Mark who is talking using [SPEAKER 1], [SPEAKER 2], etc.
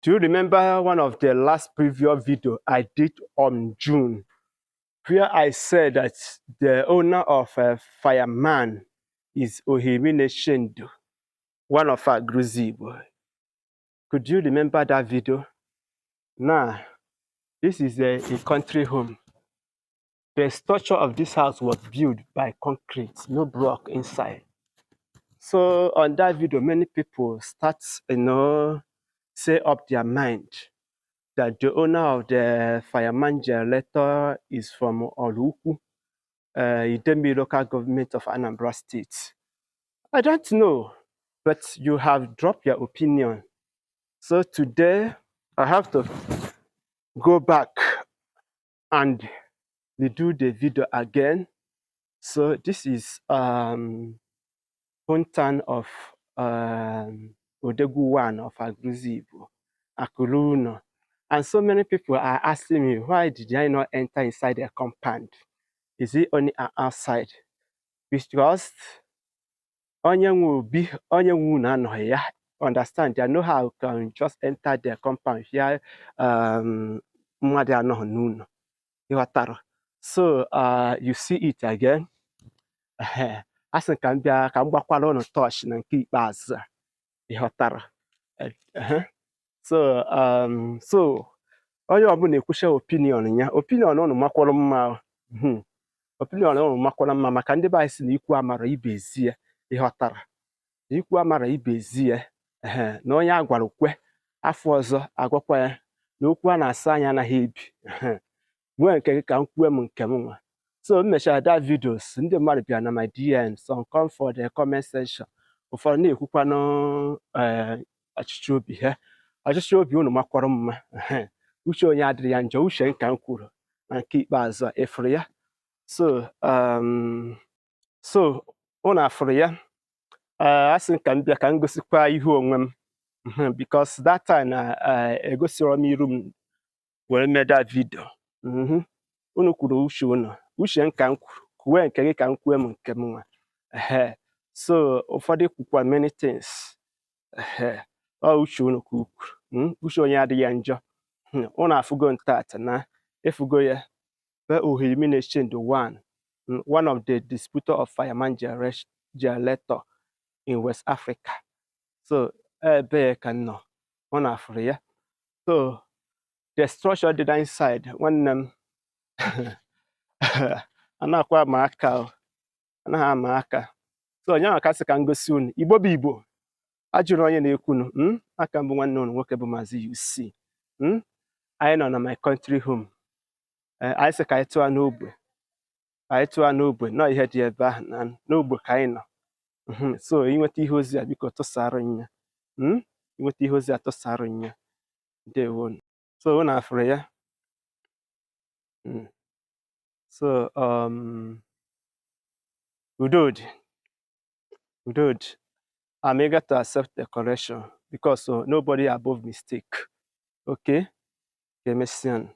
[SPEAKER 1] Do you remember one of the last previous video I did on June, where I said that the owner of Fireman is Ohimini Echendu, one of our Aguluzigbo? Could you remember that video? Now, this is a country home. The structure of this house was built by concrete, no block inside. So on that video, many people start, say up their mind that the owner of the fireman generator is from Oraukwu, Idemili Local Government of Anambra State. I don't know, but you have dropped your opinion. So today, I have to go back and redo the video again. So this is hometown of Odogwu one of Aguluzigbo, Akuluno. And so many people are asking me, why did I not enter inside the compound? Is it only outside? Because onye nwe obi, onye nwe unu anọghị ya. Understand? I know how you can just enter the compound here, mmadụ anọghị n'ụlọ. Ịghọtara? So you see it again. A sị ka m bịa ka m gbakwara unu torch na nke ikpeazụ a. Ịghọtara? Ehe. So onye ọbụla ekwucha opinion ya, opinion unu makwara mma o. Opinion unu makwara mma, maka ndị be anyị sị na ikwu amara ibe ezi ya. Ịghọtara? Ikwu amara ibe ezi ya. Ehe. Na onye a gwara kwe, afọ ọzọ agwakwa ya na okwu a na-asa anya anaghị ebi. Ehe. Nwee nke gị ka m kwue m nke m nwa. So m mechara that videos, ndị mmadụ bịara na my DM, some come for the comment section. Ụfọdụ na-ekwukwanụ ọchịchị obi ha. Ọchịchị obi unu makwara mma. Ehe. Uche onye adịrị ya njọ, uche nka m kwuru na nke ikpeazụ a, ịfụrụ ya? So unu afụrụ ya? A sị m ka m bịa ka m gosikwa ihu onwe m, because that time na egosiro m iru m were mee that video. Unu kwuru uche unu, uche m ka m kwuru, kwuwe nke gị ka m kwue m nke m nwa. Ehe. So ụfọdụ kwukwa many things. Ehe. Ọ uche unu ka ukwuru. Uche onye adịghị ya njọ. Unu afụgo ntata na efugo ya be Ohimini Echendu one, one of the disputer of fireman generator in West Africa. So ebe ka m nọ, unu afụrụ ya? So the structure dị na inside, nwanne m, anakwa ama aka o, anaghị ama aka. So onye ahụ ka sị ka m gosi unu. Igbo bụ Igbo, ajụrụ onye na-ekwunu, Aka mbụ nwanne unu nwoke bụ Maazị UC. Anyị nọ na my country home. Anyị sị ka anyị tụọ n'ogbe, anyị tụọ n'ogbe nọ ihe dị ebe ahụ na n'ogbe ka anyị nọ. So inweta ihe ozi a, biko tụsara nya. Inweta ihe ozi a, tụsara nya. Ndewonu. So unu afụrụ ya? So udo dị, udo dị. I'm eager to accept the correction because nobody above mistake. Okay? Ka emesịa.